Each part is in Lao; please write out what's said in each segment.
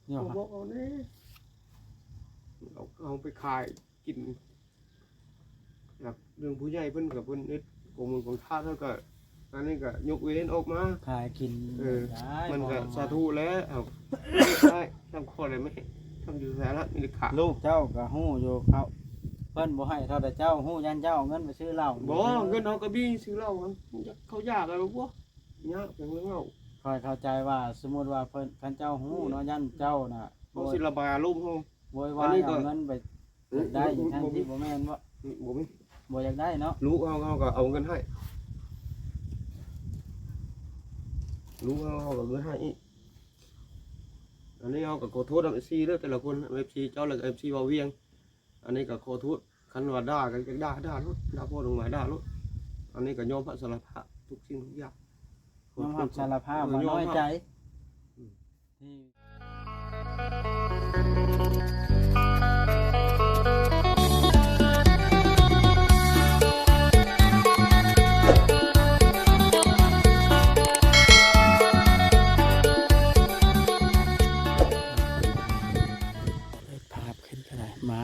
ເນາະ ບອກເອົາແດ່ ເອົາ ເອົາໄປຂາຍກິນ. ຫາກເລື່ອງຜູ້ໃຫຍ່ເພິ່ນກໍເພິ່ນເຮັດກອງບຸນກອງທານ ເຮົາກໍ ອັນນີ້ກໍຍົກເວັ້ນອອກມາ ຂາຍກິນ ເອີ ໄດ້ ມັນກໍ ເພາະວ່າ ສາທຸແລ້ວ ເອົາ ໄດ້ ທຳຂໍໄດ້ແມ່ ທຳຢູ່ສະຫະລັດອາເມລິກາ ລູກເຈົ້າກໍຮູ້ຢູ່ ເຂົາ ເພິ່ນບໍ່ໃຫ້ເທົ່າໃດ ເຈົ້າຮູ້ ຢ້ານເຈົ້າເອົາເງິນໄປຊື້ເຫຼົ້າ ບໍ່ ເງິນເຮົາກໍມີຊື້ເຫຼົ້າ ເຂົາຢາກແລ້ວບໍ່ ຍາກເປັນເລື່ອງເຫຼົ້າ ຂ້ອຍເຂົ້າໃຈວ່າ ສົມມຸດວ່າເພິ່ນ ຄັນເຈົ້າຮູ້ເນາະ ຢ້ານເຈົ້ານະ ເຮົາຊິລະບາຍອາລົມເຮົາ ໂວຍວາຍ ອັນນີ້ກໍ ເອົາເງິນໄປ ອືມ ຢາກໄດ້ ທັງທີ່ບໍ່ແມ່ນບໍ່ ອືມ ບໍ່ມີ ບໍ່ຢາກໄດ້ເນາະ ລູກເຮົາ ເຮົາກໍເອົາເງິນໃຫ້ ລູກເຮົາ ເຮົາກໍເອົາເງິນໃຫ້ອີກ ອັນນີ້ເຮົາກໍຂໍໂທດນຳເອັຟຊີເດີ ແຕ່ລະຄົນ ເອັຟຊີເຈົ້າ ແລ້ວກໍເອັຟຊີເວົ້າວຽງ ອັນນີ້ກໍຂໍໂທດ ຄັນວ່າດ່າກໍຢາກດ່າ ດ່າໂລດ ດ່າພໍ່ນ້ອງໝາຍ ດ່າໂລດ ອັນນີ້ກໍຍອມຮັບສາລະພາບທຸກສິ່ງທຸກຢ່າງ ຍອມຮັບສາລະພາບ ເອີ ວ່ານ້ອຍໃຈ ອືມ ພາບຂຶ້ນກໍໄດ້ ມາ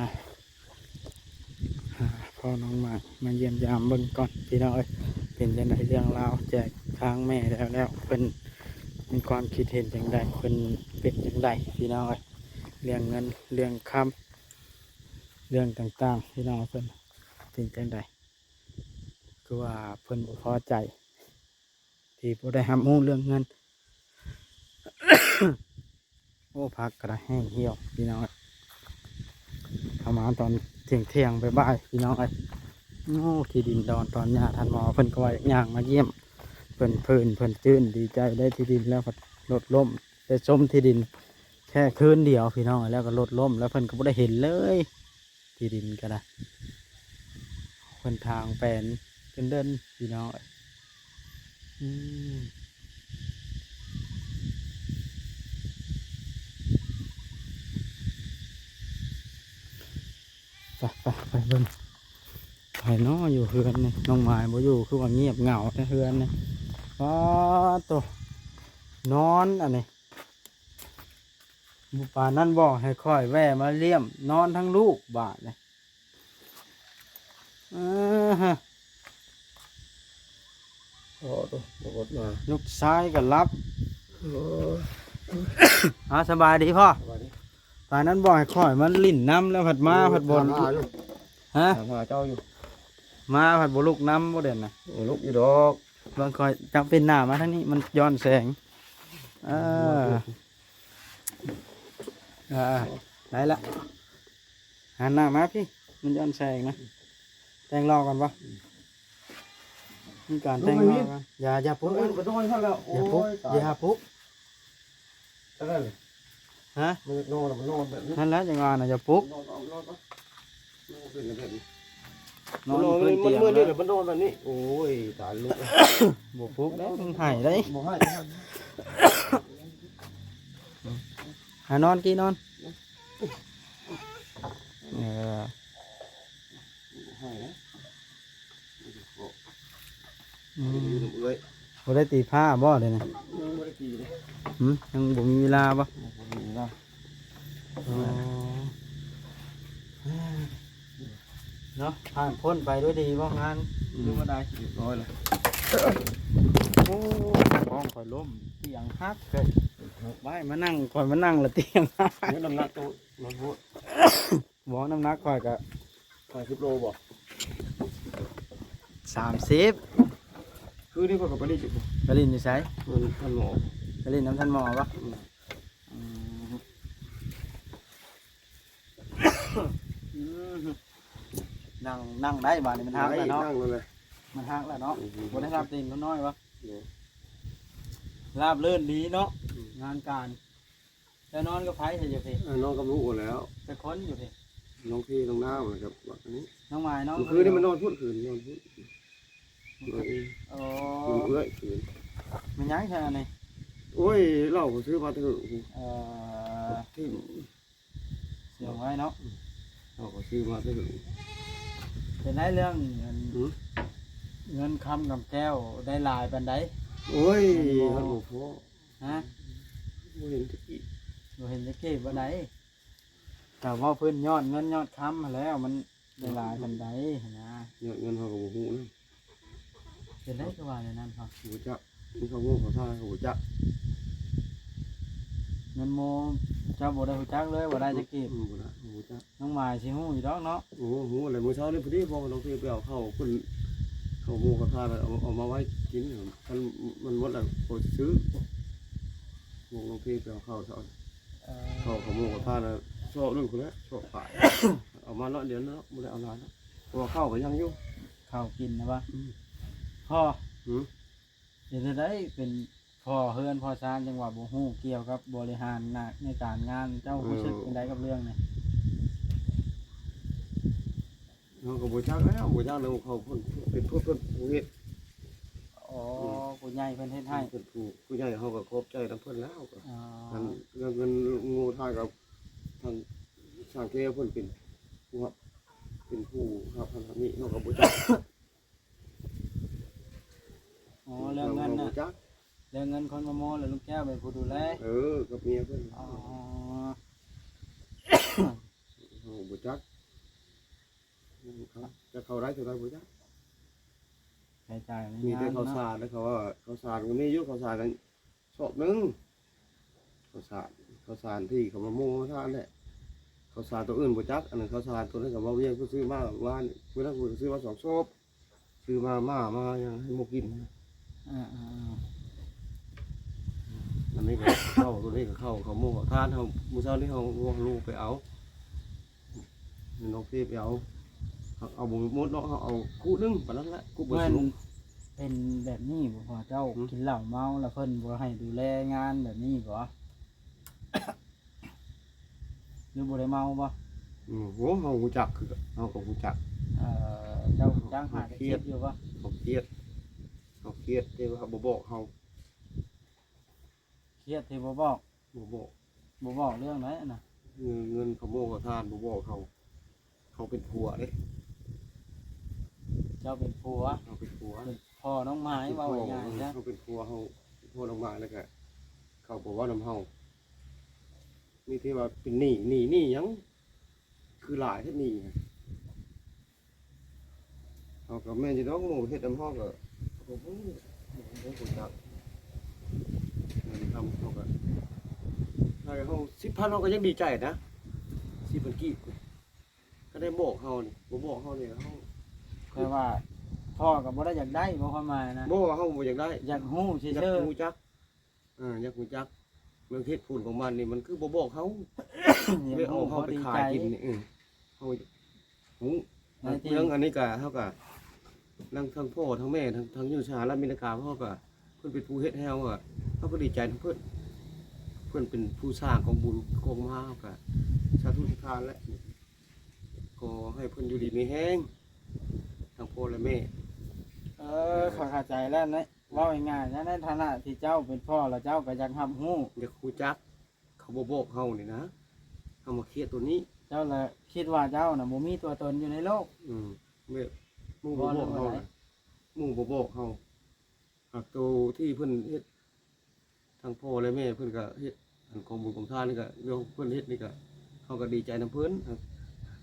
ຫາພໍ່ນ້ອງໝາຍ ມາຢ້ຽມຢາມເບິ່ງກ່ອນພີ່ນ້ອງເອີຍ ເປັນຈັ່ງໃດເລື່ອງລາວ ແຈກທາງແມ່ແລ້ວ ແລ້ວເພິ່ນມີຄວາມຄິດເຫັນຈັ່ງໃດ ເພິ່ນເປັນຈັ່ງໃດພີ່ນ້ອງເອີຍ ເລື່ອງເງິນເລື່ອງຄຳ ເລື່ອງຕ່າງໆ ພີ່ນ້ອງເອີຍ ເພິ່ນເປັນຈັ່ງໃດ ຄືວ່າເພິ່ນບໍ່ພໍໃຈ ທີ່ບໍ່ໄດ້ຮັບຮູ້ເລື່ອງເງິນ ໂອ້ ຜັກກໍໄດ້ແຫ້ງຫ່ຽວພີ່ນ້ອງເອີຍ ເຂົ້າມາຕອນທ່ຽງໆ ບ່າຍໆ ພີ່ນ້ອງເອີຍ ໂອ້ ທີ່ດິນດອນຕອນຫຍ້າ ທ່ານໝໍເພິ່ນກໍວ່າຢາກຍ່າງມາຢ້ຽມ ເພິ່ນເພີນເພິ່ນຈື່ນ ດີໃຈໄດ້ທີ່ດິນແລ້ວ ພັດລົດລົ້ມ ໄດ້ຊົມທີ່ດິນແຄ່ຄືນດຽວພີ່ນ້ອງເອີຍ ແລ້ວກໍລົດລົ້ມ ແລ້ວເພິ່ນກໍບໍ່ໄດ້ເຫັນເລີຍ ທີ່ດິນກໍໄດ້ ເພິ່ນຖາງແປນເດີ່ນໆ ພີ່ນ້ອງເອີຍ ອືມ ໄປ ໄປ ໄປເບິ່ງ ໃຜນໍຢູ່ເຮືອນນີ້ ນ້ອງໝາຍບໍ່ຢູ່ ຄືວ່າງຽບເຫງົາແທ້ເຮືອນນີ້ ປາດໂທ້ ນອນອັນນີ້ ປານນັ້ນບອກໃຫ້ຂ້ອຍແວ່ມາຢ້ຽມ ນອນທັງລູກບາດນີ້ ເອີ ໂອ້ໂຕ ບໍ່ກົດມາ ລູກຊາຍກໍຫຼັບ ໂອ້ຍ ເອົາ ສະບາຍດີພໍ່ ສະບາຍດີ ປານນັ້ນບອກໃຫ້ຂ້ອຍມາຫຼິ້ນນຳ ແລ້ວພັດມາ ໂອ້ຍ ພັດບໍ່ ຖາມຫາຢູ່ ຮະ ຖາມຫາເຈົ້າຢູ່ ມາພັດບໍ່ລຸກນຳບໍ່ເດນນະ ບໍ່ລຸກຢູ່ດອກ ເບິ່ງຂ້ອຍຈັບເປັນໜ້າມາທາງນີ້ ມັນຍ້ອນແສງ ເອີ ເອີ ໄດ້ລະ ຫັນໜ້າມາພີ້ ມັນຍ້ອນແສງນະ ແຕ່ງລໍກ່ອນບໍ່ ມີການແຕ່ງລໍກ່ອນ ຢ່າ ຢ່າປຸກ ເອີ ມັນກໍນອນຫັ້ນແລ້ວ ຢ່າປຸກ ໂອ້ຍ ຕາຍ ຢ່າປຸກ ຈັ່ງນັ້ນ ຮະ ມັນນອນ ມັນນອນແບບນີ້ ນັ້ນແຫຼະຈັ່ງວ່ານະ ຢ່າປຸກ ນອນ ນອນ ນອນ ນອນເປັນແບບນີ້ ນອນ ມັນນອນ ເພິ່ນ ມັນ ຕຽງ ມັນເມື່ອຍ ແລ້ວ ນີ້ແຫຼະ ມັນນອນແບບນີ້ ໂອ້ຍ ຕາຍລູກ ບໍ່ປຸກເດ້ ມັນໄຫ້ເດ້ ບໍ່ໄຫ້ ບໍ່ໄຫ້ ຫານອນກີ້ນອນ ເອີ ບໍ່ໄຫ້ເດ້ ອືມ ຢູ່ນຳເອື້ອຍ ບໍ່ໄດ້ຕີພ້າບໍ່ດຽວນີ້ ຍັງບໍ່ໄດ້ຕີເດ້ ຫື ຍັງບໍ່ມີເວລາບໍ່ ຍັງບໍ່ມີເວລາ ອໍ ເນາະ ຜ່ານພົ້ນໄປດ້ວຍດີບໍ່ງານ ອືມ ຫຼືວ່າໃດ ຮຽບຮ້ອຍແລ້ວ ໂອ້ ຂອງຂ້ອຍລົ້ມ ຕຽງຫັກເລີຍ ໄວ້ມານັ່ງ ຂ້ອຍມານັ່ງລະຕຽງຫັກ ເອີ ນ້ຳໜັກໂຕ ນ້ອຍໂພດ ບໍ່ ນ້ຳໜັກຂ້ອຍກະ ສາມສິບໂລບໍ່? ສາມສິບ ຄືນີ້ຂ້ອຍກໍໄປຫຼິ້ນຢູ່ ໄປຫຼິ້ນຢູ່ໃສ? ເອີ ທ່ານໝໍ ໄປຫຼິ້ນນຳທ່ານໝໍບໍ່? ອືມ ອືມ ນັ່ງ ນັ່ງໄດ້ບາດນີ້ ມັນຫັກແລ້ວເນາະ ນັ່ງແລ້ວແຫຼະ ມັນຫັກແລ້ວເນາະ ອືມ ບໍ່ໄດ້ລາບຕີນນ້ອຍບໍ່? ໂດຍ ລາບລື່ນດີເນາະ ອືມ ງານການ ເຈົ້ານອນກັບໃຜຊະຢູ່ພີ້? ເອີ ນອນກັບລູກຫັ້ນແຫຼ້ວ ຈັກຄົນຢູ່ພີ້? ນ້ອງພີ້ ນ້ອງນາວ ແລ້ວກັບບັກອັນນີ້ ນ້ອງໝາຍເນາະ ຄືນນີ້ມັນນອນພຸ້ນ ຄືນນອນພຸ້ນ ໂອ້ ນອນເອງ ເອີ ນອນເອື້ອຍຄືນ ແມ່ນຫຍັງຊະອັນນີ້? ໂອ້ຍ ເຫຼົ້າກໍຊື້ມາແຕ່ເຫິງ ເອີ ທີ່ ສຽງໄວ້ເນາະ ເຫຼົ້າກໍຊື້ມາແຕ່ເຫິງ ເປັນໄດເລື່ອງອັນ ຫື ເງິນຄຳກຳແກ້ວໄດ້ຫຼາຍປານໃດ? ໂອ້ຍ ມັນບໍ່ພໍ ຮະ ບໍ່ເຫັນຈັກກີ້ ບໍ່ເຫັນຈະເກັບວ່າໃດ. ກໍເວົ້າພື້ນຍອດເງິນຍອດຄຳຫັ້ນແຫຼ້ວ ມັນໄດ້ຫຼາຍປານໃດຫັ້ນນະ. ຍອດເງິນເຮົາກໍບໍ່ຮູ້ນຳ. ເປັນໄດຄືວ່າແນວນັ້ນເນາະ? ບໍ່ຈັກ. ມີເຂົ້າໂມເຂົ້າທານກໍບໍ່ຈັກ. ເງິນໂມເຈົ້າບໍ່ໄດ້ຮູ້ຈັກເລີຍວ່າໄດ້ຈັກກີບ? ອືມ ບໍ່ໄດ້ ບໍ່ຮູ້ຈັກ. ນ້ອງໝາຍຊິຮູ້ຢູ່ດອກເນາະ. ໂອ້ ຮູ້ແຫຼະ. ມື້ເຊົ້ານີ້ພໍດີບອກນ້ອງເພໄປເອົາເຂົ້າເພິ່ນ ເຂົ້າໂມເຂົ້າທານ ເອົາ ເອົາມາໄວ້ກິນ. ຄັນມັນໝົດແລ້ວກໍຊິຊື້. ບອກນ້ອງເພໄປເອົາເຂົ້າເຊົ້າ. ເອີ ເຂົ້າ ເຂົ້າໂມເຂົ້າທານ ຊອກໜຶ່ງພຸ້ນແຫຼະ ຊອກປາຍ. ເອົາມາໜ້ອຍດຽວເນາະ ບໍ່ໄດ້ເອົາຫຼາຍເນາະ ເພາະວ່າເຂົ້າກໍຍັງຢູ່. ເຂົ້າກິນນະບໍ່? ອືມ. ພໍ່ ຫື? ເຮັດແນວໃດເປັນພໍ່ເຮືອນພໍ່ຊານ ຈັ່ງວ່າບໍ່ຮູ້ກ່ຽວກັບບໍລິຫານໜ້າ ໃນການງານ ເຈົ້າຮູ້ສຶກຈັ່ງໃດກັບເລື່ອງນີ້? ເຮົາກໍບໍ່ຈັກແລ້ວ ບໍ່ຈັກແລ້ວ ເຂົາເພິ່ນເປັນຜູ້ເພິ່ນຜູ້ເຮັດ. ອໍ ອືມ ຜູ້ໃຫຍ່ເພິ່ນເຮັດໃຫ້. ເພິ່ນຜູ້ ຜູ້ໃຫຍ່ເຮົາກໍຂອບໃຈນຳເພິ່ນແລ້ວ. ອໍ ອັນເລື່ອງເງິນໂມທານກັບທາງຊ່າງແກ້ວເພິ່ນເປັນຜູ້ຮັບ ເປັນຜູ້ຮັບອັນນີ້ ເຮົາກໍບໍ່ຈັກ. ອໍ ເລື່ອງເງິນນະ ເລື່ອງເງິນຂອງນ້ອງໂມ ແລ້ວລຸງແກ້ວເປັນຜູ້ດູແລ. ເອີ ກັບເມຍເພິ່ນ. ອໍ ເຮົາບໍ່ຈັກ ຈັກເຂົ້າໄດ້ເທົ່າໃດບໍ່ຈັກ. ໃຊ້ຈ່າຍໃນງານເນາະ ມີແຕ່ເຂົ້າສານ ແລ້ວເຂົາວ່າເຂົ້າສານກໍມີຢູ່ ເຂົ້າສານນັ້ນ ຊອບໜຶ່ງ ເຂົ້າສານ ເຂົ້າສານທີ່ເຂົາມາໂມທານແຫຼະ. ເຂົ້າສານຕົວອື່ນບໍ່ຈັກ ອັນນັ້ນເຂົ້າສານຕົວນັ້ນກໍເວົ້າວຽງ ເພິ່ນຊື້ມາວານ ມື້ນັ້ນເພິ່ນຊື້ມາສອງຊອບ ຊື້ມາ ມ້າ ມາຫຍັງໃຫ້ໝູກິນ. ເອີໆໆ ອັນນີ້ກໍເຂົ້າ ຕົວນີ້ກໍເຂົ້າ ເຂົ້າໂມເຂົ້າທານເຮົາ ມື້ເຊົ້ານີ້ເຮົາ ເຮົາໄປເອົາ ນ້ອງເພໄປເອົາ ເອົາບໍ່ໝົດເນາະ ເຮົາເອົາຄູ່ໜຶ່ງປານນັ້ນແຫຼະ ຄູ່ເບີດ. ເປັນແບບນີ້ບໍ່ພໍ່ເຈົ້າ? ຫື? ກິນເຫຼົ້າເມົາແລ້ວເພິ່ນບໍ່ໃຫ້ດູແລງານແບບນີ້ບໍ່ ຫຼືບໍ່ໄດ້ເມົາບໍ່? ອືມ ໂອ້ ເຮົາຮູ້ຈັກຄືກັນ ເຮົາກໍຮູ້ຈັກ. ເອີ ເຈົ້າຮູ້ຈັກ ຫາກະຄິດຢູ່ບໍ່? ເຮົາຄຽດ ເຮົາຄຽດ ແຕ່ວ່າເຂົາບໍ່ບອກເຮົາ. ຄຽດທີ່ບໍ່ບອກ? ບໍ່ບອກ. ບໍ່ບອກເລື່ອງໃດນະ? ເງິນ ເງິນຂະໂມຍຂະທານບໍ່ບອກເຮົາ. ເຮົາເປັນຜົວເດ້. ເຈົ້າເປັນຜົວ? ເຮົາເປັນຜົວ. ເປັນພໍ່ນ້ອງໝາຍ ເວົ້າງ່າຍໆຊະ. ເຮົາເປັນຜົວ ເຮົາເປັນພໍ່ນ້ອງໝາຍ ແລ້ວກະເຂົາບໍ່ເວົ້ານຳເຮົາ. ມີແຕ່ວ່າເປັນໜີ້ ໜີ້ ໜີ້ຫຍັງ ຄືຫຼາຍແທ້ໜີ້. ເຮົາກໍແມ່ນຢູ່ດອກ ໝູ່ເຮັດນຳເຮົາກໍ ເຮົາກໍບໍ່ຮູ້ ບໍ່ຮູ້ຈັກ. ເງິນຄຳເຮົາກໍ ໃຫ້ເຮົາສິບພັນ ເຮົາກໍຍັງດີໃຈນະ ສິບພັນກີບ. ຄັນໄດ້ບອກເຮົານີ້ ບໍ່ບອກເຮົານີ້ ເຮົາ ແຕ່ວ່າພໍ່ກໍບໍ່ໄດ້ຢາກໄດ້ ບໍ່ ຄວາມໝາຍນະ. ບໍ່ ເຮົາບໍ່ຢາກໄດ້ ຢາກຮູ້ຊື່ໆ ຢາກຮູ້ຈັກ. ເອີ ຢາກຮູ້ຈັກເລື່ອງເຫດຜົນຂອງມັນນີ້ ມັນຄືບໍ່ບອກເຮົາ ຢາກຮູ້ ໄປເອົາເຮົາໄປຂາຍກິນນີ້. ເອີ ເຮົາຢາກຮູ້ ເລື່ອງອັນນີ້ກະ ເຮົາກະ ທັງ ທັງພໍ່ທັງແມ່ ທັງ ທັງຢູ່ສະຫະລັດອາເມລິກາ ເຮົາກະ ເພິ່ນເປັນຜູ້ເຮັດໃຫ້ເຮົາ ເຮົາກະ ເຮົາກະດີໃຈນຳເພິ່ນ. ເພິ່ນເປັນຜູ້ສ້າງກອງບຸນກອງມະຫາ ເຮົາກະສາທຸທິດທານແຫຼະ. ຂໍໃຫ້ເພິ່ນຢູ່ດີມີແຮງ ທັງພໍ່ແລະແມ່. ເອີ ຂ້ອຍເຂົ້າໃຈແລ້ວນະ. ເວົ້າງ່າຍໆ ໃນ ໃນຖານະທີ່ເຈົ້າເປັນພໍ່ ແລ້ວເຈົ້າກໍຢາກຮັບຮູ້ ຢາກຮູ້ຈັກ. ເຂົາບໍ່ບອກເຮົານີ້ນະ ເຮົາມາຄຽດຕົວນີ້. ເຈົ້າລະຄິດວ່າເຈົ້ານະບໍ່ມີຕົວຕົນຢູ່ໃນໂລກ. ອືມ ແບບໝູ່ບໍ່ບອກເຮົາ ໝູ່ບໍ່ບອກເຮົາ ຫາກໂຕທີ່ເພິ່ນເຮັດ ທັງພໍ່ແລະແມ່ເພິ່ນກໍເຮັດ ອັນກອງບຸນກອງທານນີ້ກໍ ເລື່ອງເພິ່ນເຮັດນີ້ກໍ ເຮົາກໍດີໃຈນຳເພິ່ນ.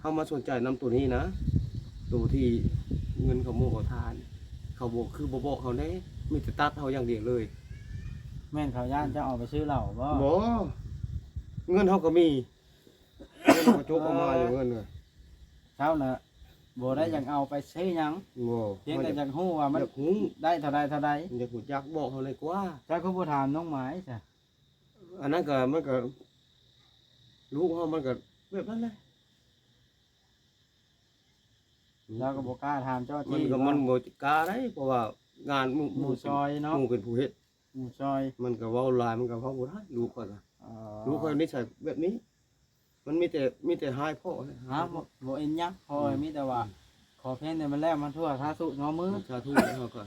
ເຮົາມາສົນໃຈນຳໂຕນີ້ນະ ໂຕທີ່ເງິນເຂົາໂມເຂົາທານ ເຂົາບໍ່ ຄືບໍ່ບອກເຮົາແດ່ ມີແຕ່ຕັດເຮົາຢ່າງດຽວເລີຍ. ແມ່ນເຂົາຢ້ານເຈົ້າເອົາໄປຊື້ເຫຼົ້າບໍ່? ບໍ່ ເງິນເຮົາກໍມີ ເງິນເຮົາກໍຈົກອອກມາຢູ່ເງິນນະ. ເຈົ້ານະ ບໍ່ໄດ້ຢາກເອົາໄປຊື້ຫຍັງ ບໍ່ ພຽງແຕ່ຢາກຮູ້ວ່າມັນ ຢາກຮູ້ ໄດ້ເທົ່າໃດເທົ່າໃດ ຢາກຮູ້ຈັກ ບອກເຮົາແດ່ກວ່າ. ເຈົ້າຄືບໍ່ຖາມນ້ອງໝາຍຊະ? ອັນນັ້ນກໍ ມັນກໍ ລູກເຮົາມັນກໍແບບນັ້ນແຫຼະ. ລາວກໍບໍ່ກ້າຖາມເຈົ້າ ມັນກໍ ມັນບໍ່ກ້າໄດ໋ ເພາະວ່າງານໝູ່ ໝູ່ຊອຍເນາະ ໝູ່ເປັນຜູ້ເຮັດ ໝູ່ຊອຍ ມັນກໍເວົ້າຫຼາຍ ມັນກໍເວົ້າບໍ່ໄດ້ ລູກຂ້ອຍກໍ. ອໍ ລູກຂ້ອຍນິໄສແບບນີ້ ມັນມີແຕ່ ມີແຕ່ຮ້າຍພໍ່ ຮ້າຍພໍ່. ບໍ່ເອັນຫຍັງ ພໍ່ ອືມ ມີແຕ່ວ່າ ອືມ ຂໍພຽງແຕ່ມັນແລ້ວມັນທົ່ວ ສາທຸ ເນາະ ມື ສາທຸ. ເຮົາກໍ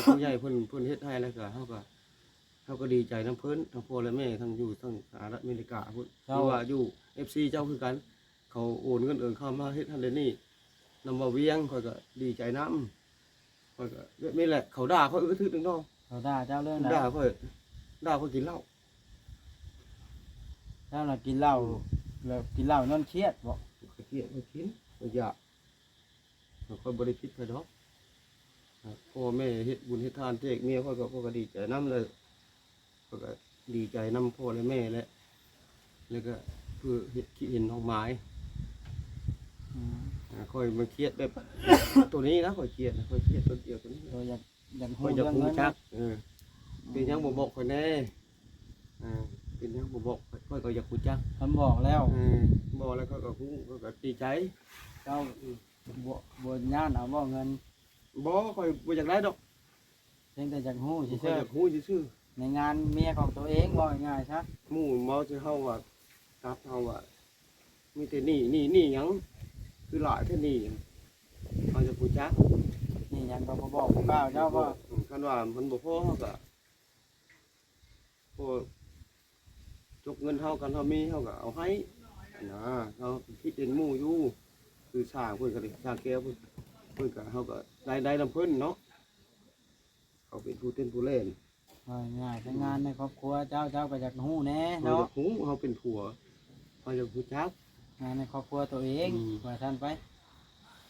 ຜູ້ໃຫຍ່ເພິ່ນ ເພິ່ນເຮັດໃຫ້ແລ້ວກໍ ເຮົາກໍ ເຮົາກໍດີໃຈນຳເພິ່ນ ທັງພໍ່ແລະແມ່ ທັງຢູ່ທາງສະຫະລັດອາເມລິກາພຸ້ນ ເຈົ້າ ຫຼືວ່າຢູ່ເອັຟຊີເຈົ້າຄືກັນ ເຂົາໂອນເງິນໂອນຄຳມາເຮັດຫັ້ນເຮັດນີ້ ນຳເວົ້າວຽງ ຂ້ອຍກໍດີໃຈນຳ. ຂ້ອຍກໍແບບນີ້ແຫຼະ ເຂົາດ່າຂ້ອຍອຶດທຶກໜຶ່ງເນາະ. ເຂົາດ່າເຈົ້າເລື່ອງໃດ? ດ່າຂ້ອຍ ດ່າຂ້ອຍກິນເຫຼົ້າ. ເຈົ້າລະກິນເຫຼົ້າ ແລ້ວກິນເຫຼົ້າຍ້ອນຄຽດບໍ? ຂ້ອຍຄຽດ ຂ້ອຍກິນ ຂ້ອຍຢາກ ຂ້ອຍບໍ່ໄດ້ຜິດໃຜດອກ. ພໍ່ແມ່ເຮັດບຸນເຮັດທານແຈກເມຍຂ້ອຍ ຂ້ອຍກໍດີໃຈນຳ ແລ້ວຂ້ອຍກໍດີໃຈນຳພໍ່ແລະແມ່ແຫຼະ ແລ້ວກໍເພື່ອເຮັດ ຄິດເຫັນອອກໝາຍ. ອືມ ຂ້ອຍມາຄຽດແບບໂຕນີ້ນະ ຂ້ອຍຄຽດນະ ຂ້ອຍຄຽດໂຕດຽວໂຕນີ້ ໂຕຢາກ ຢາກຮູ້ເລື່ອງເງິນ ເອີ ເປັນຫຍັງບໍ່ບອກຂ້ອຍແດ່? ເປັນຫຍັງບໍ່ບອກ? ຂ້ອຍກໍຢາກຮູ້ຈັກ. ຄັນບອກແລ້ວ ເອີ ບອກແລ້ວຂ້ອຍກໍຮູ້ ຂ້ອຍກໍດີໃຈ. ເຈົ້າ ອືມ ບໍ່ ບໍ່ຢ້ານເອົາບໍ່ເງິນ? ບໍ່ ຂ້ອຍບໍ່ຢາກໄດ້ດອກ ພຽງແຕ່ຢາກຮູ້ຊື່ໆ ຂ້ອຍຢາກຮູ້ຊື່ໆ ໃນງານເມຍຂອງໂຕເອງ ເວົ້າງ່າຍໆຊະ. ໝູ່ເວົ້າໃສ່ເຮົາວ່າ ຕັດເຮົາວ່າ ມີແຕ່ໜີ້ ໜີ້ ໜີ້ຫຍັງ ຄືຫຼາຍແທ້ໜີ້ ເຮົາຢາກຮູ້ຈັກ. ໜີ້ຫຍັງກໍບໍ່ບອກບໍ່ກ່າວເຈົ້າບໍ? ບໍ່ ຄັນວ່າມັນບໍ່ພໍເຮົາກໍ ພໍຈົກເງິນເຮົາ ຄັນເຮົາມີເຮົາກໍເອົາໃຫ້ນະ. ເຮົາຄິດເຫັນໝູ່ຢູ່ ຄືຊ່າງເພິ່ນກໍໄດ້ ຊ່າງແກ້ວເພິ່ນ ເພິ່ນກໍ ເຮົາກໍໄດ້ ໄດ້ນຳເພິ່ນເນາະ. ເຂົາເປັນຜູ້ເຕັ້ນຜູ້ແລ່ນ ເວົ້າງ່າຍໆ ແຕ່ງານໃນຄອບຄົວເຈົ້າ ເຈົ້າກໍຢາກຮູ້ແດ່ເນາະ. ເຮົາຢາກຮູ້ ເຮົາເປັນຜົວ ເຮົາຢາກຮູ້ຈັກງານໃນຄອບຄົວໂຕເອງ ອືມ ວ່າຊັ້ນໄປ.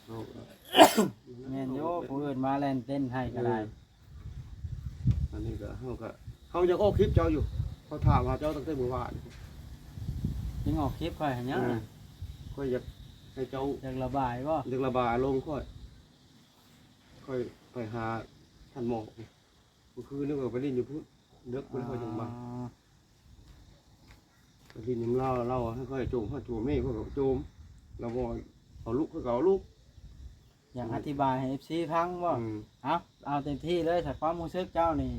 ເຮົາ ແມ່ນຢູ່ ຜູ້ອື່ນມາແລ່ນເຕັ້ນໃຫ້ກໍໄດ້. ເອີ ອັນນີ້ກໍ ເຮົາກໍ ເຮົາຢາກອອກຄລິບເຈົ້າຢູ່ ເຂົາຖາມຫາເຈົ້າຕັ້ງແຕ່ມື້ວານ. ຈຶ່ງອອກຄລິບຂ້ອຍຫັ້ນຫຍັງ? ເອີ ຂ້ອຍຢາກໃຫ້ເຈົ້າ ຢາກລະບາຍບໍ? ຢາກລະບາຍອາລົມຂ້ອຍ. ຂ້ອຍໄປຫາທ່ານໝໍ ມື້ຄືນນີ້ຂ້ອຍໄປຫຼິ້ນຢູ່ພຸ້ນ ເດິກພຸ້ນ ອໍ ຂ້ອຍຈັ່ງມາ ໄປຫຼິ້ນນຳລາວ ລາວໃຫ້ຂ້ອຍໂຈມ ຂ້ອຍໂຈມແມ່ ຂ້ອຍກໍໂຈມ ລາວບໍ່ເອົາລູກ ຂ້ອຍກໍເອົາລູກ. ຢາກອະທິບາຍໃຫ້ເອັຟຊີຟັງບໍ? ອືມ ເອົາ ເອົາເຕັມທີ່ເລີຍ ຖ້າຄວາມຮູ້ສຶກເຈົ້ານີ້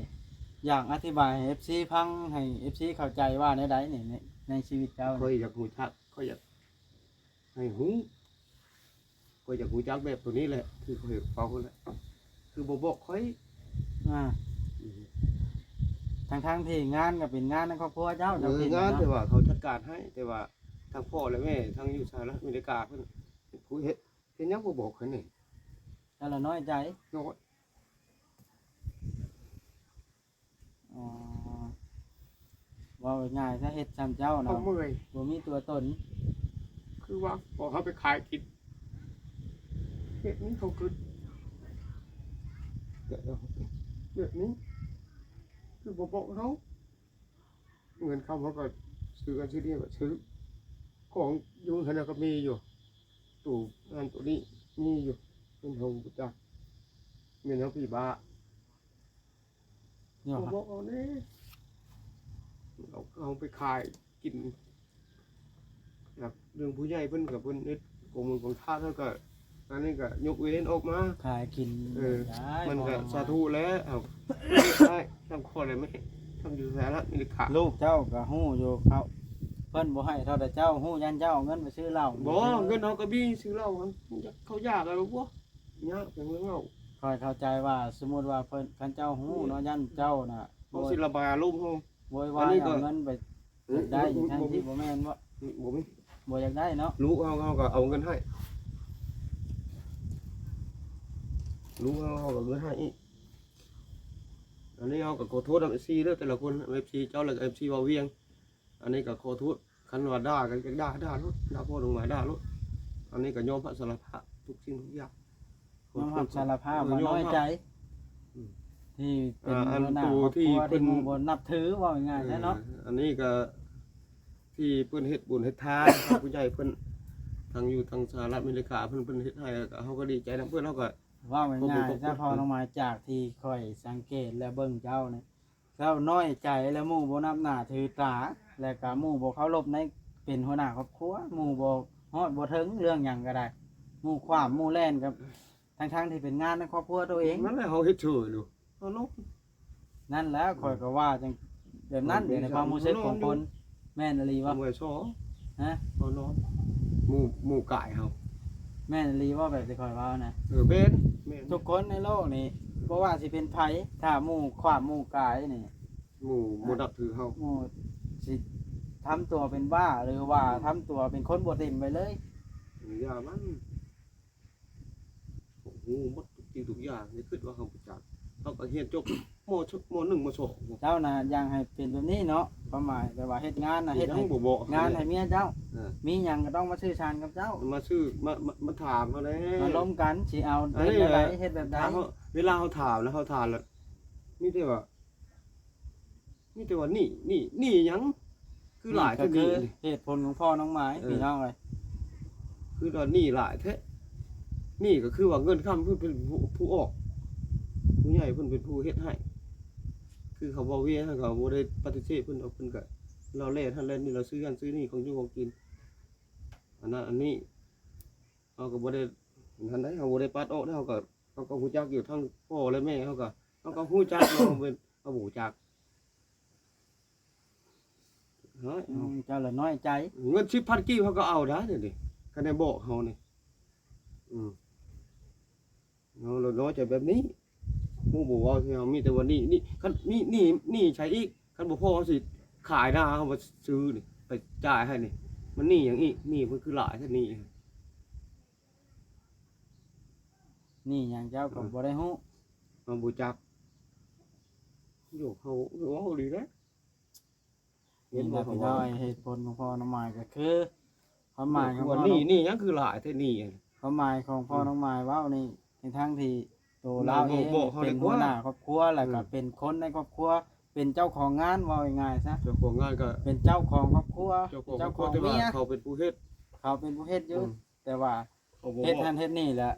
ຢາກອະທິບາຍໃຫ້ເອັຟຊີຟັງ ໃຫ້ເອັຟຊີເຂົ້າໃຈວ່າແນວໃດນີ້ ໃນ ໃນຊີວິດເຈົ້າ? ຂ້ອຍຢາກຮູ້ຈັກ ຂ້ອຍຢາກໃຫ້ຮູ້ ຂ້ອຍຢາກຮູ້ຈັກແບບໂຕນີ້ແຫຼະ ຄືຂ້ອຍເວົ້າຫັ້ນແຫຼະ ຄືບໍ່ບອກຂ້ອຍ ອ່າ ອືມ ທັງໆທີ່ງານກໍເປັນງານໃນຄອບຄົວເຈົ້າ ເຈົ້າ ເອີ ເປັນງານເນາະ ແຕ່ວ່າເຂົາຈັດການໃຫ້ ແຕ່ວ່າທັງພໍ່ແລະແມ່ ທັງຢູ່ສະຫະລັດອາເມລິກາເພິ່ນ ຜູ້ເຮັດ ເຮັດຫຍັງບໍ່ບອກຂ້ອຍແດ່? ເຈົ້າລະນ້ອຍໃຈ ນ້ອຍ. ອໍ ເວົ້າງ່າຍໆຊະ ເຮັດຊ່ຳເຈົ້າເນາະ ເຂົາເມື່ອຍ ບໍ່ມີຕົວຕົນ ຄືວ່າບອກເຮົາໄປຂາຍກິນ ເຮັດນີ້ເຂົາຄິດແບບນີ້ ຄືບໍ່ບອກເຮົາ ເງິນຄຳເຮົາກໍຊື້ອັນຊື້ນີ້ກໍຊື້ ຂອງຢູ່ຫັ້ນນະກໍມີຢູ່ ຕູ້ນັ້ນຕູ້ນີ້ມີຢູ່ ເງິນເຮົາບໍ່ຈັກ ເງິນເຮົາຜີບ້າ. ເນາະ ບອກເອົາແດ່ ເອົາ ເອົາໄປຂາຍກິນ ແບບເລື່ອງຜູ້ໃຫຍ່ເພິ່ນກໍເພິ່ນເຮັດໂກງມູນໂກງທາດ ເຮົາກໍ ອັນນີ້ກໍຍົກເວັ້ນອອກມາ ຂາຍກິນ ເອີ ໄດ້ ມັນກໍ ບໍ່ວ່າ ສາທຸແລ້ວ ເອົາ ໄດ້ ທັງຄົນແຫຼະແມ່ ທັງຢູ່ສະຫະລັດອາເມລິກາ ລູກເຈົ້າກໍຮູ້ຢູ່ ເຂົາ ເພິ່ນບໍ່ໃຫ້ເທົ່າໃດ ເຈົ້າຮູ້ ຢ້ານເຈົ້າເອົາເງິນໄປຊື້ເຫຼົ້າ ບໍ່ ເງິນເຮົາກໍມີຊື້ເຫຼົ້າ ເຂົາຢາກແລ້ວບໍ່ ຍາກເປັນເລື່ອງເລົ່າ ຂ້ອຍເຂົ້າໃຈວ່າ ສົມມຸດວ່າເພິ່ນ ຄັນເຈົ້າຮູ້ເນາະ ຢ້ານເຈົ້ານະ ເຮົາຊິລະບາຍອາລົມເຮົາ ໂວຍວາຍ ອັນນີ້ກໍເອົາເງິນໄປ ເອີ ຢາກໄດ້ ທັງທີ່ບໍ່ແມ່ນເນາະ ບໍ່ມີ ບໍ່ຢາກໄດ້ເນາະ ລູກເຮົາ ເຮົາກໍເອົາເງິນໃຫ້ ລູກເຮົາ ເຮົາກໍເອົາເງິນໃຫ້ອີກ ອັນນີ້ເຮົາກໍຂໍໂທດນຳເອັຟຊີເດີ ແຕ່ລະຄົນ ເອັຟຊີເຈົ້າ ແລະກໍເອັຟຊີເວົ້າວຽງ ອັນນີ້ກໍຂໍໂທດ ຄັນວ່າດ່າກໍຢາກດ່າ ດ່າໂລດ ດ່າພໍ່ນ້ອງໝາ ດ່າໂລດ ອັນນີ້ກໍຍອມຮັບສາລະພາບທຸກສິ່ງທຸກຢ່າງ ຍອມຮັບສາລະພາບ ເອີ ວ່ານ້ອຍໃຈ ອືມ ທີ່ເປັນ ອ່າ ຫົວໜ້າຄອບຄົວທີ່ເພິ່ນ ທີ່ໝູ່ບໍ່ນັບຖື ເວົ້າງ່າຍໆ ເອີ ແທ້ເນາະ ອັນນີ້ກໍທີ່ເພິ່ນເຮັດບຸນເຮັດທານ ທາງຜູ້ໃຫຍ່ເພິ່ນ ທັງຢູ່ທາງສະຫະລັດອາເມລິກາ ເພິ່ນ ເພິ່ນເຮັດໃຫ້ ກໍເຮົາກໍດີໃຈນຳເພິ່ນ ເຮົາກໍ ເວົ້າງ່າຍໆຊະ ພໍ່ນ້ອງໝາ ຈາກທີ່ຂ້ອຍສັງເກດ ແລະ ເບິ່ງເຈົ້ານີ້ ເຈົ້ານ້ອຍໃຈ ແລະ ໝູ່ບໍ່ນັບໜ້າຖືຕາ ແລະກະໝູ່ບໍ່ເຄົາລົບໃນ ເປັນຫົວໜ້າຄອບຄົວ ໝູ່ບໍ່ຮອດບໍ່ເຖິງເລື່ອງຫຍັງກໍໄດ້ ໝູ່ຂວ້າມໝູ່ແລ່ນກັບ ທັງໆທີ່ເປັນງານໃນຄອບຄົວໂຕເອງ ນັ້ນແຫຼະ ເຮົາເຮັດເສີຍຢູ່ ເຮົານອນ ນັ້ນແຫຼະ ອືມ ຂ້ອຍກໍວ່າຈັ່ງ ແບບນັ້ນ ຂ້ອຍ ໃນຄວາມຮູ້ສຶກຂອງຄົນ ແມ່ນອີ່ຫຼີບໍ່? ສອງ ຮະ? ເຮົານອນ ໝູ່ ໝູ່ກາຍເຮົາ ແມ່ນອີ່ຫຼີບໍ່ ແບບທີ່ຂ້ອຍເວົ້ານະ? ເອີ ແມ່ນ ແມ່ນ ທຸກຄົນໃນໂລກນີ້ ບໍ່ວ່າຊິເປັນໃຜ ຖ້າໝູ່ຂວ້າມໝູ່ກາຍນີ້ ໝູ່ບໍ່ນັບຖືເຮົາ ໝູ່ຊິທຳຕົວເປັນບ້າ ຫຼືວ່າ ອືມ ທຳຕົວເປັນຄົນບໍ່ເຕັມໄປເລີຍ ຢ່າມັນ ຮູ້ໝົດທຸກສິ່ງທຸກຢ່າງ ຢ່າຄິດວ່າເຮົາບໍ່ຈັກ ເຮົາກໍຮຽນຈົບ ມໍ ມໍໜຶ່ງ ມໍສອງ. ເຈົ້ານະຢາກໃຫ້ເປັນແບບນີ້ເນາະ, ຄວາມໝາຍແບບວ່າເຮັດງານນະ ເຮັດໃຫ້ ຍັງບໍ່ບອກ ງານໃຫ້ເມຍເຈົ້າ, ເອີ ມີຫຍັງກໍຕ້ອງມາສື່ສານກັບເຈົ້າ, ມາຊື່ ມາ ມາ ມາຖາມເຮົາແດ່, ມາລົມກັນ ຊິເອົາ ອັນນີ້ ເຮັດແນວໃດ ແຫຼະ ເຮັດແບບໃດ. ເຮົາ ເວລາເຮົາຖາມນະ ເຮົາຖາມລະ ມີແຕ່ວ່າ ມີແຕ່ວ່າໜີ້ ໜີ້ ໜີ້ຫຍັງ ຄືຫຼາຍແທ້ ໜີ້ກໍຄືເຫດຜົນຂອງພໍ່ນ້ອງໝາຍ ເອີ ພີ່ນ້ອງເອີຍ, ຄືວ່າໜີ້ຫຼາຍແທ້. ໜີ້ກໍຄືວ່າເງິນຄຳເພິ່ນເປັນຜູ້ ຜູ້ອອກ, ຜູ້ໃຫຍ່ເພິ່ນເປັນຜູ້ເຮັດໃຫ້. ຄືເຂົາເວົ້າວຽກ ເຮົາກໍບໍ່ໄດ້ປະຕິເສດເພິ່ນດອກ, ເພິ່ນກໍ ລາວແລ່ນຫັ້ນແລ່ນນີ້ ລາວຊື້ຫັ້ນຊື້ນີ້ ຂອງຢູ່ຂອງກິນ ອັນນັ້ນອັນນີ້. ເຮົາກໍບໍ່ໄດ້ນັ້ນໃດ, ເຮົາບໍ່ໄດ້ປັດອອກເດ້, ເຮົາກໍ ເຮົາກໍຮູ້ຈັກຢູ່ ທັງພໍ່ແລະແມ່ເຮົາກໍ ເຮົາກໍຮູ້ຈັກເນາະ, ເຮົາບໍ່ຮູ້ຈັກ. ເຮີ້ຍ ອືມ ເຈົ້າລະນ້ອຍໃຈ. ເງິນສິບພັນກີບເຮົາກໍເອົາໄດ້ເດ, ຄັນໄດ້ບອກເຮົານີ້. ອືມ ເຮົາລະນ້ອຍໃຈແບບນີ້. ໝູ່ບໍ່ເວົ້າໃສ່ເຮົາ, ມີແຕ່ວ່າໜີ້ ໜີ້ ຄັນໜີ້ ໜີ້ ໜີ້ໃສອີກ? ຄັນບໍ່ພໍເຮົາຊິຂາຍນາເຮົາມາຊື້ນີ້ ໄປຈ່າຍໃຫ້ນີ້. ມັນໜີ້ຫຍັງອີກ? ໜີ້ມັນຄືຫຼາຍແທ້ໜີ້. ນີ້ຫຍັງເຈົ້າກໍ ເອີ ບໍ່ໄດ້ຮູ້ ເຮົາບໍ່ຈັກ. ໂຍ ເຮົາ ເຮົາເວົ້າອີ່ຫຼີແຫຼະ. ເຫັນບໍ່ ພີ່ນ້ອງ ເຫດຜົນຂອງພໍ່ນ້ອງໝາຍກໍຄື ຄວາມໝາຍຂອງພໍ່ນ້ອງ ນີ້ ນີ້ຫຍັງຄືຫຼາຍແທ້ນີ້? ຄວາມໝາຍຂອງພໍ່ ອືມ ນ້ອງໝາຍເວົ້ານີ້ ໃນທາງທີ່ໂຕລາວເອງ ບອກເຮົາ ເປັນຫົວໜ້າຄອບຄົວ ແລ້ວກໍ ອືມ ເປັນຄົນໃນຄອບຄົວ ເປັນເຈົ້າຂອງງານ ເວົ້າງ່າຍໆຊະ ເຈົ້າຂອງງານກໍ ເປັນເຈົ້າຂອງຄອບຄົວ ເຈົ້າຂອງຄອບຄົວ ເຈົ້າຂອງເມຍ ແຕ່ວ່າເຂົາເປັນຜູ້ເຮັດ ເຂົາເປັນຜູ້ເຮັດຢູ່ ອືມ ແຕ່ວ່າ ເຂົາບໍ່ ເຮັດຫັ້ນເຮັດນີ້ແຫຼະ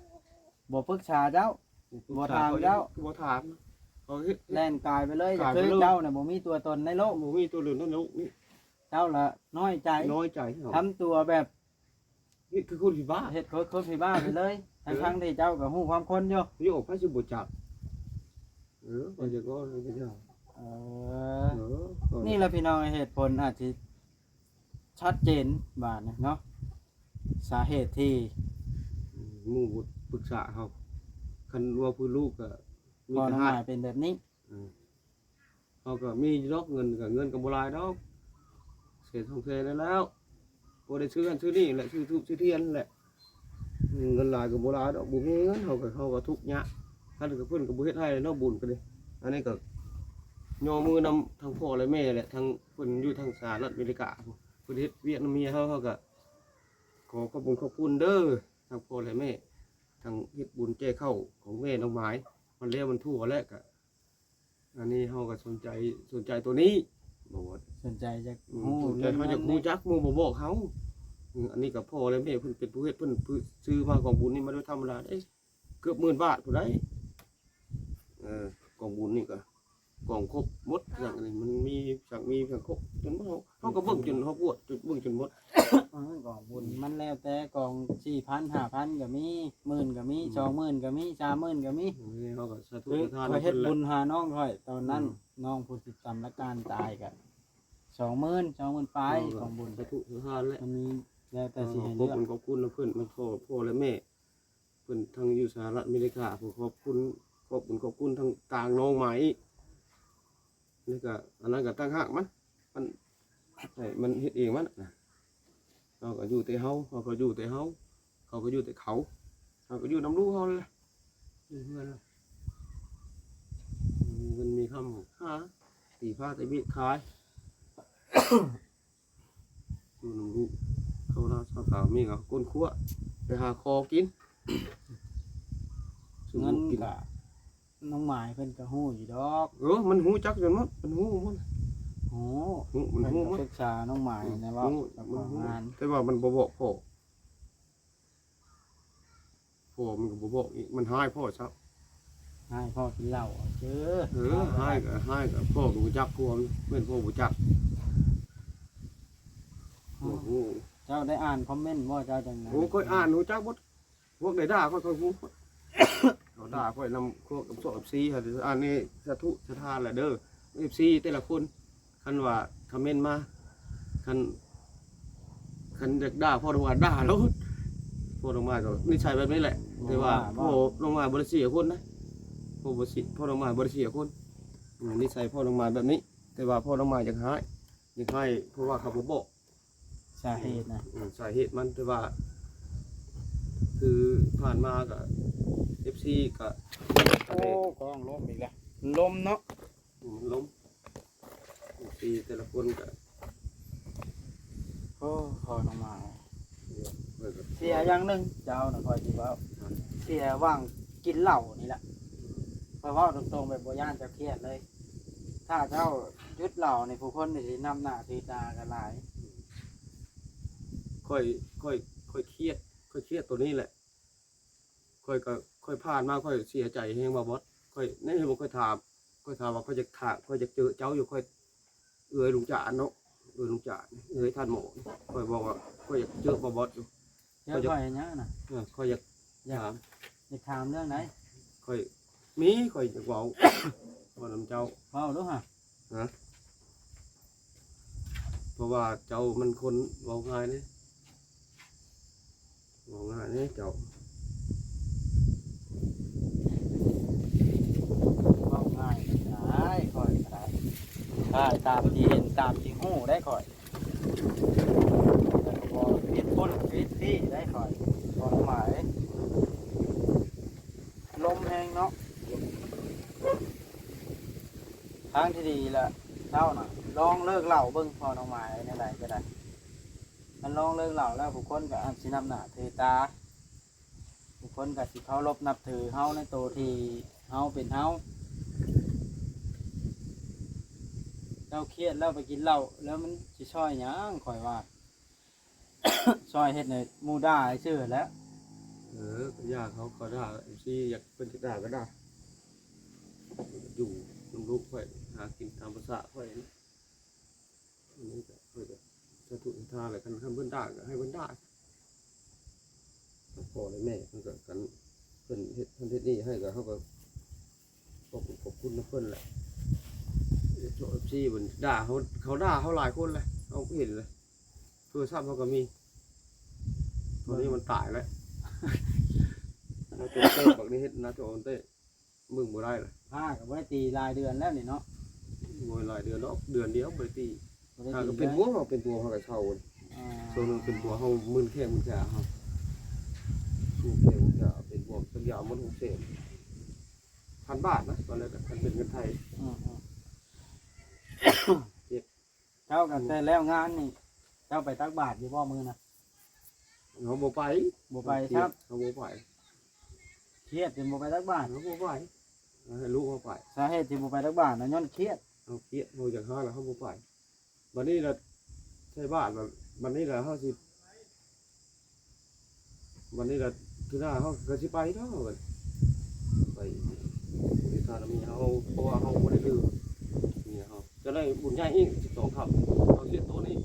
ບໍ່ປຶກສາເຈົ້າ ບໍ່ປຶກສາ ບໍ່ຖາມເຈົ້າ ບໍ່ຖາມ ເຂົາເຮັດ ແລ່ນກາຍໄປເລີຍ ກາຍໄປເລີຍ ຄືເຈົ້ານະບໍ່ມີຕົວຕົນໃນໂລກ ບໍ່ມີຕົວຕົນໃນໂລກນີ້ ເຈົ້າລະນ້ອຍໃຈ ນ້ອຍໃຈ ທຳຕົວແບບ ເຮັດຄືຄົນຜີບ້າ ເຮັດຄືຄົນຜີບ້າໄປເລີຍ ເອີ ທັງໆທີ່ເຈົ້າກໍຮູ້ຄວາມຄົນຢູ່ ຢູ່ ໃຜຊິບໍ່ຈັກ ເອີ ຂ້ອຍຈະກໍເລີຍເຈົ້າ ເອີ ເອີ ນີ້ລະພີ່ນ້ອງ ເຫດຜົນອາດຊິ ຊັດເຈນບາດນີ້ເນາະ ສາເຫດທີ່ ອືມ ໝູ່ບໍ່ປຶກສາເຮົາ ຄັນວ່າເພື່ອລູກກໍມີ ພໍ່ນ້ອງໝາຍເປັນແບບນີ້ ອືມ ເຮົາກໍມີຢູ່ດອກເງິນ ກໍເງິນກໍບໍ່ຫຼາຍດອກ ແສນສອງແສນນັ້ນແຫຼ້ວ ພໍໄດ້ຊື້ຫັ້ນຊື້ນີ້ແຫຼະ ຊື້ທູບຊື້ທຽນແຫຼະ ເງິນຫຼາຍກໍບໍ່ຫຼາຍດອກ ບໍ່ມີເງິນ ເຮົາກໍ ເຮົາກໍທຸກຍາກ ຄັນກໍເພິ່ນກໍບໍ່ເຮັດໃຫ້ເນາະ ບຸນກໍເດ້ ອັນນີ້ກໍຍໍມືນຳທັງພໍ່ແລະແມ່ແຫຼະ ທັງເພິ່ນຢູ່ທາງສະຫະລັດອາເມລິກາ ເພິ່ນເຮັດວຽກນຳເມຍເຮົາ ເຮົາກໍຂໍຂອບຄຸນຂອບຄຸນເດີ ທັງພໍ່ແລະແມ່ ທັງເຮັດບຸນແຈກເຂົ້າຂອງແມ່ນ້ອງໝາຍ ມັນແລ້ວມັນທົ່ວແລ້ວ ກະ ອັນນີ້ເຮົາກໍສົນໃຈ ສົນໃຈໂຕນີ້ ບໍ່ວ່າ ສົນໃຈຢາກ ອືມ ຮູ້ ສົນໃຈ ເຮົາຢາກຮູ້ຈັກ ໝູ່ບໍ່ບອກເຮົາ ອືມ ອັນນີ້ກໍພໍ່ແລະແມ່ເພິ່ນເປັນຜູ້ເຮັດ ເພິ່ນຊື້ມາ ກອງບຸນນີ້ມັນບໍ່ທຳມະດາເດ້ ເກືອບໝື່ນບາດພຸ້ນໃດ໋ ເອີ ກອງບຸນນີ້ກໍ ກອງຄົບໝົດ ຢ່າງນີ້ມັນມີສັກມີສັກຄົບ ຈົນເຮົາ ເຮົາກໍເບິ່ງຈົນເຮົາປວດ ຈົນເບິ່ງຈົນໝົດ ເອີ ກອງບຸນ ອືມ ມັນແລ້ວແຕ່ ກອງສີ່ພັນ ຫ້າພັນກໍມີ ໝື່ນກໍມີ ອືມ ສອງໝື່ນກໍມີ ສາມໝື່ນກໍມີ ນີ້ເຮົາກໍສາທຸ ຄື ສາທານ ຂ້ອຍເຮັດບຸນຫານ້ອງຂ້ອຍ ຕອນນັ້ນ ອືມ ນ້ອງຜູ້ທີ່ຕຳລະການຕາຍກໍສອງໝື່ນ ສອງໝື່ນປາຍ ເຮົາກໍ ກອງບຸນ ສາທຸ ສາທານແຫຼະ ມັນມີແລ້ວແຕ່ ເອີ ຊິໃຫ້ເລືອກ ຂອບຄຸນຂອບຄຸນນຳເພິ່ນ ນຳພໍ່ ພໍ່ ແລະ ແມ່ ເພິ່ນທັງຢູ່ສະຫະລັດອາເມລິກາ ຂໍຂອບຄຸນ ຂອບບຸນຂອບຄຸນທາງກາງນ້ອງໃໝ່ ແລ້ວກະອັນນັ້ນກະຕ່າງຫາກມັນ ມັນ ໃຫ້ມັນເຮັດເອງມັນນະ ເຮົາກະຢູ່ແຕ່ເຮົາ ເຮົາກະຢູ່ແຕ່ເຮົາ ເຂົາກະຢູ່ແຕ່ເຂົາ ເຮົາກະຢູ່ນຳລູກເຮົາແຫຼະ ຢູ່ເຮືອນແຫຼະ ມີເງິນມີຄຳຫາ ຕີພ້າຕີບີດຂາຍ ຢູ່ນຳລູກ ເຂົ້າໜ້າຊາວຕາ ມີກໍກົ້ນຂົວ ໄປຫາຂໍກິນ ເງິນກໍ ນ້ອງໝາຍເພິ່ນກໍຮູ້ຢູ່ດອກ ເອີ ມັນຮູ້ຈັກຢູ່ໝົດ ມັນຮູ້ໝົດ ຮູ້ ຮູ້ ມັນຮູ້ໝົດ ເພິ່ນກໍປຶກສານ້ອງໝາຍ ອືມ ແນວເວົ້າ ຮູ້ ກັບ ມັນຮູ້ ງານ ແຕ່ວ່າມັນບໍ່ບອກພໍ່ ພໍ່ມັນກໍບໍ່ບອກອີກ ມັນຮ້າຍພໍ່ຊະ ຮ້າຍພໍ່ກິນເຫຼົ້າເອົາເຈີ ເອີ ຮ້າຍກໍຮ້າຍກໍ ພໍ່ມັນຮູ້ຈັກ ຜົວມັນ ແມ່ນພໍ່ບໍ່ຈັກ ອືມ ໂອ້ໂຫ ເຈົ້າໄດ້ອ່ານຄອມເມັນບໍ່ ເຈົ້າຈັ່ງນັ້ນ ໂອ້ ຂ້ອຍອ່ານຮູ້ຈັກໝົດ ພວກໃດດ່າຂ້ອຍ ຂ້ອຍຮູ້ໝົດ ເຂົາດ່າຂ້ອຍນຳພວກ ເອັຟຊີ ຫັ້ນ ອັນນີ້ສາທຸສາທານແຫຼະເດີ ເອັຟຊີ ແຕ່ລະຄົນ ຄັນວ່າຄອມເມັນມາ ຄັນ ຄັນຢາກດ່າພໍ່ນ້ອງໝາຍ ດ່າໂລດ ພໍ່ນ້ອງໝາຍກໍນິໄສແບບນີ້ແຫຼະ ແຕ່ວ່າ ພໍ່ນ້ອງໝາຍບໍ່ໄດ້ເສຍຄົນນະ ພໍ່ບໍ່ເສຍ ພໍ່ນ້ອງໝາຍບໍ່ໄດ້ເສຍຄົນ ອືມ ນິໄສພໍ່ນ້ອງໝາຍແບບນີ້ ແຕ່ວ່າພໍ່ນ້ອງໝາຍຢາກຮ້າຍ ຢາກຮ້າຍ ເພາະວ່າເຂົາບໍ່ບອກ ສາເຫດນະ ອືມ ສາເຫດມັນ ແຕ່ວ່າ ຄືຜ່ານມາກໍ ເອັຟຊີ ກໍ ໂອ້ ກ້ອງລົ້ມອີກແລ້ວ ລົມເນາະ ອືມ ມັນລົມ ເອັຟຊີແຕ່ລະຄົນກໍ ໂອ້ ພໍນ້ອງໝາຍ ເອີ ເພິ່ນກໍ ເສຍຢ່າງໜຶ່ງ ເຈົ້ານະ ຂ້ອຍຊິເວົ້າ ເສຍຫວ່າງກິນເຫຼົ້ານີ້ແຫຼະ ອືມ ຂ້ອຍເວົ້າຕົງໆ ແບບບໍ່ຢ້ານເຈົ້າຄຽດເລີຍ ຖ້າເຈົ້າຢຸດເຫຼົ້ານີ້ ຜູ້ຄົນນີ້ຊິນັບໜ້າຖືຕາກັນຫຼາຍ ອືມ ຂ້ອຍ ຂ້ອຍ ຂ້ອຍຄຽດ ຂ້ອຍຄຽດໂຕນີ້ແຫຼະ ຂ້ອຍກໍ ຂ້ອຍຜ່ານມາ ຂ້ອຍເສຍໃຈແຮງ ບ່າວບອດ ຂ້ອຍ ໃນເລື່ອງຂ້ອຍຖາມ ຂ້ອຍຖາມວ່າ ຂ້ອຍຢາກຖາມ ຂ້ອຍຢາກເຈີເຈົ້າຢູ່ ຂ້ອຍ ເອື້ອຍລຸງຈານເນາະ ເອື້ອຍລຸງຈານ ເອື້ອຍທ່ານໝໍ ຂ້ອຍບອກວ່າ ຂ້ອຍຢາກເຈີບ່າວບອດຢູ່ ເຈີຂ້ອຍເຮັດຫຍັງນະ ເອີ ຂ້ອຍຢາກ ຢາກຖາມ ຢາກຖາມເລື່ອງໃດ ຂ້ອຍມີ ຂ້ອຍຢາກເວົ້າ ເວົ້ານຳເຈົ້າ ເວົ້າດູຫະ ຮະ ເພາະວ່າເຈົ້າມັນຄົນເວົ້າງ່າຍເດ້ ເວົ້າງ່າຍເດ້ເຈົ້າ ເວົ້າງ່າຍໄດ້ ຂ້ອຍກໍໄດ້ ຖ່າຍຕາມທີ່ເຫັນ ຕາມທີ່ຮູ້ໄດ້ຂ້ອຍ ແລ້ວກໍບໍ່ຜິດພຸ້ນຜິດພີ້ໄດ້ຂ້ອຍ ຄວາມໝາຍ ລົມແຮງເນາະ ທາງທີ່ດີລະ ເຈົ້ານະ ລອງເລີກເຫຼົ້າເບິ່ງ ພໍ່ນ້ອງໝາຍ ແນວໃດກໍໄດ້ ຄັນລອງເລີກເຫຼົ້າແລ້ວ ຜູ້ຄົນກໍອາດຊິນັບໜ້າຖືຕາ ຜູ້ຄົນກໍຊິເຄົາລົບນັບຖືເຮົາໃນໂຕທີ່ເຮົາເປັນເຮົາ ເຈົ້າຄຽດແລ້ວໄປກິນເຫຼົ້າ ແລ້ວມັນຊິຊ່ອຍຫຍັງ ຂ້ອຍວ່າ ຊ່ອຍເຮັດໃຫ້ໝູ່ດ່າຊື່ແຫຼະ ເອີ ກໍຢ່າ ເຂົາກໍດ່າ ເອັຟຊີ ຢາກ ເພິ່ນຈະດ່າກໍດ່າ ຢູ່ນຳລູກຂ້ອຍ ຫາກິນຕາມພາສາຂ້ອຍ ອັນນີ້ກໍຂ້ອຍກໍສາທຸສາທາແຫຼະ ຄັນ ຄັນເພິ່ນດ່າກໍໃຫ້ເພິ່ນດ່າ ທັງພໍ່ແລະແມ່ ເພິ່ນກໍ ຄັນເພິ່ນເຮັດ ເພິ່ນເຮັດນີ້ໃຫ້ກໍ ເຮົາກໍຂອບຄຸນ ຂອບຄຸນນຳເພິ່ນແຫຼະ ເອັຟຊີ ເພິ່ນດ່າເຮົາ ເຂົາດ່າເຮົາຫຼາຍຄົນແຫຼະ ເຮົາເຫັນແຫຼະ ໂທລະສັບເຮົາກໍມີ ໂຕນີ້ມັນຕາຍແລ້ວ ໜ້າຈໍເຕະ ບັກນີ້ເຮັດໜ້າຈໍເຕະ ເບິ່ງບໍ່ໄດ້ລະ ພາກໍບໍ່ໄດ້ຕີຫຼາຍເດືອນແລ້ວນີ້ເນາະ ບໍ່ຫຼາຍເດືອນດອກ ເດືອນດຽວບໍ່ໄດ້ຕີ ບໍ່ໄດ້ຕີ ຖ້າກໍເປັນບວມ ເຮົາເປັນບວມເຮົາກໍເຊົາ ອ່າ ຊ່ວງນັ້ນເປັນບວມ ເຮົາມຶນແຂ້ງມຶນຂາເຮົາ ມືນແຂ້ງມືນຂາ ເປັນບວມ ສັກຢາໝົດຫົກແສນ ພັນບາດນະ ຕອນແລກກໍ ຄັນເປັນເງິນໄທ ອືມໆ ເຈັບ ເຈົ້າກໍແຕ່ແລ້ວງານນີ້ ເຈົ້າໄປຕັກບາດຢູ່ບໍ່ມື້ນະ? ເຮົາບໍ່ໄປ ບໍ່ໄປຊ້ຳ ເຮົາບໍ່ໄປ ຄຽດຈົນບໍ່ໄປຕັກບາດ ເຮົາບໍ່ໄປ ໃຫ້ລູກເຮົາໄປ ສາເຫດທີ່ບໍ່ໄປຕັກບາດນະ ຍ້ອນຄຽດ ເຮົາຄຽດ ເຮົາຢາກຫາແລ້ວເຮົາບໍ່ໄປ ບັດນີ້ລະໃສ່ບາດລະ ບັດນີ້ລະເຮົາຊິ ບັດນີ້ລະ ຄືໜ້າເຮົາກໍຊິໄປເນາະ ໄປບໍລິຈາກເງິນເຮົາ ເພາະວ່າເຮົາບໍ່ໄດ້ຖືເງິນເຮົາ ຈະໄດ້ບຸນໃຫຍ່ອີກສິບສອງຄ່ຳ ເຮົາເຮັດໂຕນີ້